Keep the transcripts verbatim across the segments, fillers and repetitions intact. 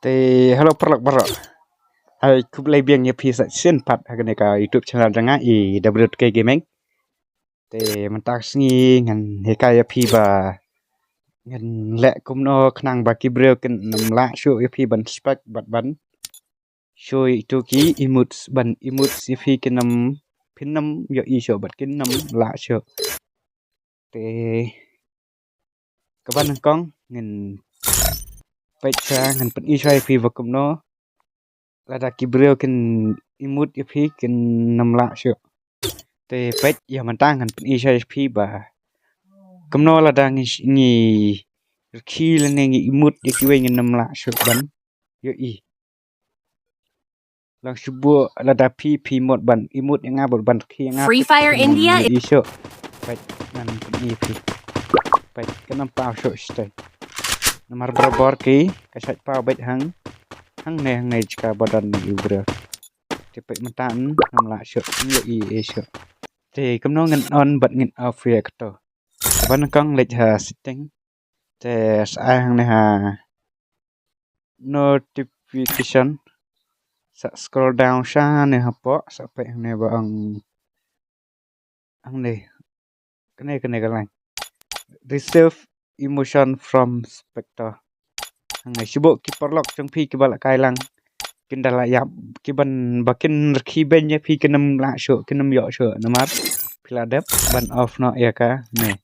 Te hello paralok baroh. Ai khublei biang ïa phi sa shisien pat ha kane ka YouTube channel jong nga i W T K Gaming. Te mynta ka sngi ngan hikai ïa phi ba ngan leh kumno khnang ba ki briew kin ym lah shuh ïa phi ban spec bad ban shu ïa itu ki emotes ban emotes ïa phi kin ym phin ym ïohi shuh bad kin ym lah shuh. Te kaba nyngkong ngin peit sha ngan pyni sha ïa phi ba kumno lada ki briew kin emote ïa phi kin ym lah shuh. Te peit ïa mynta ngan pyni sha ïa phi ba kumno lada ngi ngi rkhie lane ngi emote ïa kiwei ngin ym lah shuh ban ïohi. Lang shu buh lada phi phi mut ban emote ïa nga bad ban rkhie ïa nga Free Fire India. Ïohi shuh. Peit ngan pyni ïa phi. Peit kan ym paw shuh shisha. Namar barabor ki ka shait paw beit hang hangne hangne jaka ba don ïa u briew. Te peit mynta ym lah shuh ym ïohi shuh. Te kumno ngin on bad ngin off ïa kato. Kaba nyngkong leit ha setting. Te sa ai hangne ha notification. Sa scroll down shane hapoh sa peit hangne ba ong hangne kane kane ka line receive emote from spectator. Hangne shu buh ki paralok jong phi kiba la kai lang kin da la ïap ki ban ba kin rkhie beiñ ïa phi kin ym lah shuh kin ym ïoh shuh namar phi la dep ban off noh ïa kane.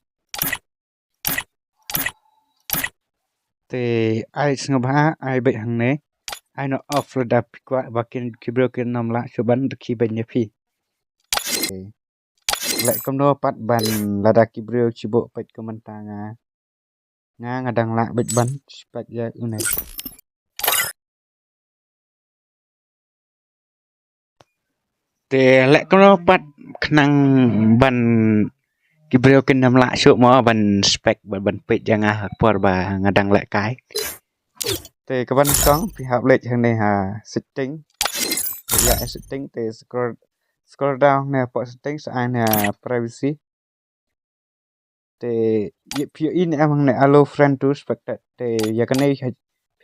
Te ai sngewbha ai beit hangne ai noh off lada phi kwah ba kin ki briew kin ym lah shuh ban rkhie beiñ ïa phi. Te leh kumno pat ban lada ki briew shu buh peit kumta nga nga nga dang lah beit ban spec ïa une. Te leh kumno pat khnang ban ki briew kin ym lah shuh mo ban spec ban ban peit ïa nga ha por ba nga dang leh kai. Te kaba nyngkong phi hap leit hangne ha setting. Ïa setting te scroll scroll down ne hapoh setting sa ai ne privacy. Te ïa phi ïohi ne em hangne allow friend to spectate te ïa kane phi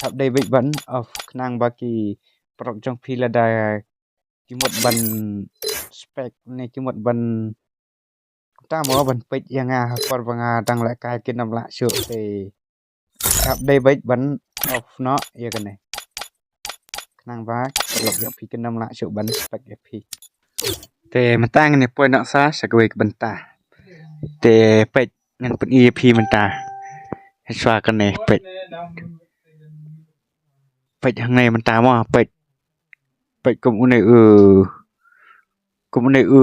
hap dei beit ban off khnang ba ki paralok jong phi lada ki mut ban spec ne ki mut ban kumta mo ban peit ïa nga ha por ba nga dang leh kai kin ym lah shuh te hap dei beit ban off noh ïa kane. Khnang ba ki paralok jong phi kin ym lah shuh ban spec ïa phi. Te mynta ngin ïa poi noh sa sha kawei ka bynta. Te peit ngan pyni ïa phi mynta. Shuwa kane peit. Peit hangne mynta mo peit. Peit kum une u kum une u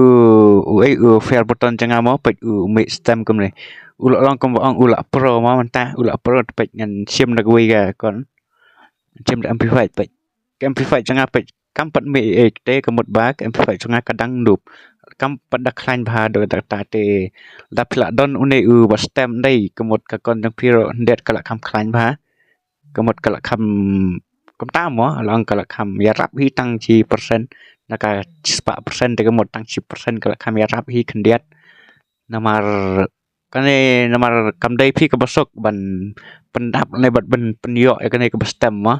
u ei u fail button jong nga mo peit u mih stem kumne. U la long kumba ong u la pro mo mynta u la pro peit ngan shim da kawei ka kon. Shim da amplifier peit. Ka amplifier jong nga peit kam pat mih ei te ka mut ba ka amplifier jong nga ka dang dup. Kam pat da khlaiñ bha da kata te da phi la don une u ba stem dei ka mut ka kon jong phi ruh hyndet ka la kham khlaiñ bha. Ka mut ka la kham kumta mo la ong ka la kham ïarap hi tang shi percent na ka shispah percent te ka mut tang shi percent ka la kham ïarap hi khyndiat. Namar kane namar kam dei phi kaba suk ban pyndap ne bad ban pynïoh ïa kane kaba stem mo.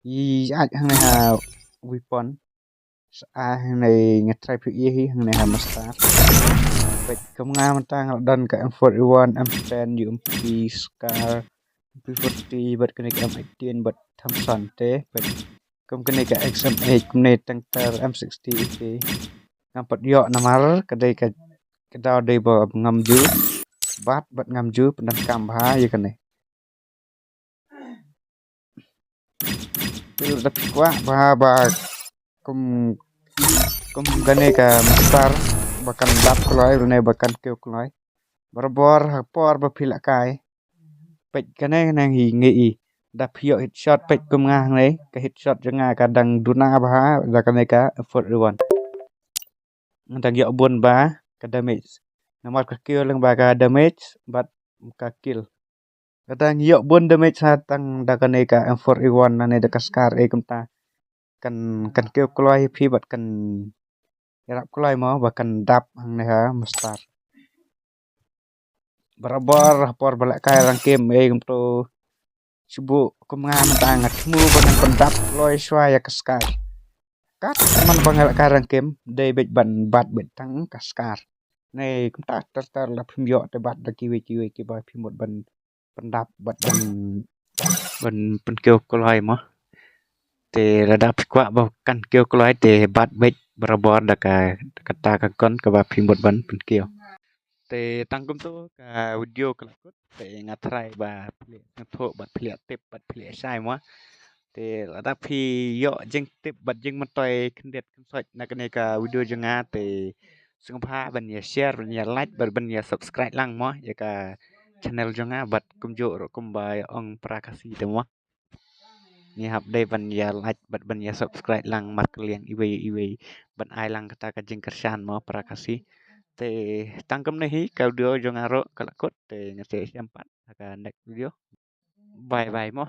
Ïa ai hangne ha weapon. Sa ai hangne nga try phi ïa hi hangne ha master. Peit kum nga mynta nga la don ka M forty-one, M ten, U M P, Scar, M P forty bad kane ka M eighteen bad Thompson te peit kum kane ka X M eight kumne tang ter M sixty te. Ngam pat ïoh namar ka dei ka ka daw dei ba ngam ju bat bad ngam ju pyndonkam bha ïa kane. Te lada phi kwah ba ba kum kum kane ka master ba kan dap kloi lane ba kan kiew kloi. Barabor ha por ba phi la kai. Peit kane nang hi ngi i. Da phi ïoh headshot peit kum nga hangne ka headshot jong nga ka dang duna bha da kane ka forty-one. Nga dang ïoh bun ba ka damage. Namar ka kiew lyngba ka damage bad ka kill. Nga dang ïoh bun damage ha tang da kane ka M forty-one lane da ka Scar ei kumta. Kan kan kiew kloi phi bad kan ïarap kloi mo ba kan dap hangne ha master. Barabor ha por ba la kai rang kem ei kumto. Shu buh kum nga mynta nga thmu ban pyndap kloi shuwa ïa ka skar. Kat man ba nga la ka rangkim dei beit ban bat beit tang ka skar. Nai kumta ter ter la phim ïoh te bat da kiwei kiwei kiba phi mut ban pyndap bad ban ban pynkiew kloi mo. Te lada phi kwah ba kan kiew kloi te bat beit barabor da ka kata ka kon kaba phi mut ban pynkiew. Te tang kumto ka video ka la kut te nga trai ba phi leh sngewthuh bad phi leh tip bad phi leh shai mo. Te lada phi ïoh jingtip bad jingmyntoi khyndiat khynsoit na kane ka video jong nga te sngewbha ban ïa share ban ïa like bad ban ïa subscribe lang mo ïa ka channel jong nga bad kumjuh ruh kumba ïa ong para Khasi te mo. Ngi hap dei ban ïa like bad ban ïa subscribe lang markylliang iwei iwei ban ai lang kata ka jingkyrshan mo para Khasi. Te tang kumne hi ka video jong nga ruh ka la kut te ngin sa ïashem pat ha ka next video. Bye bye mo.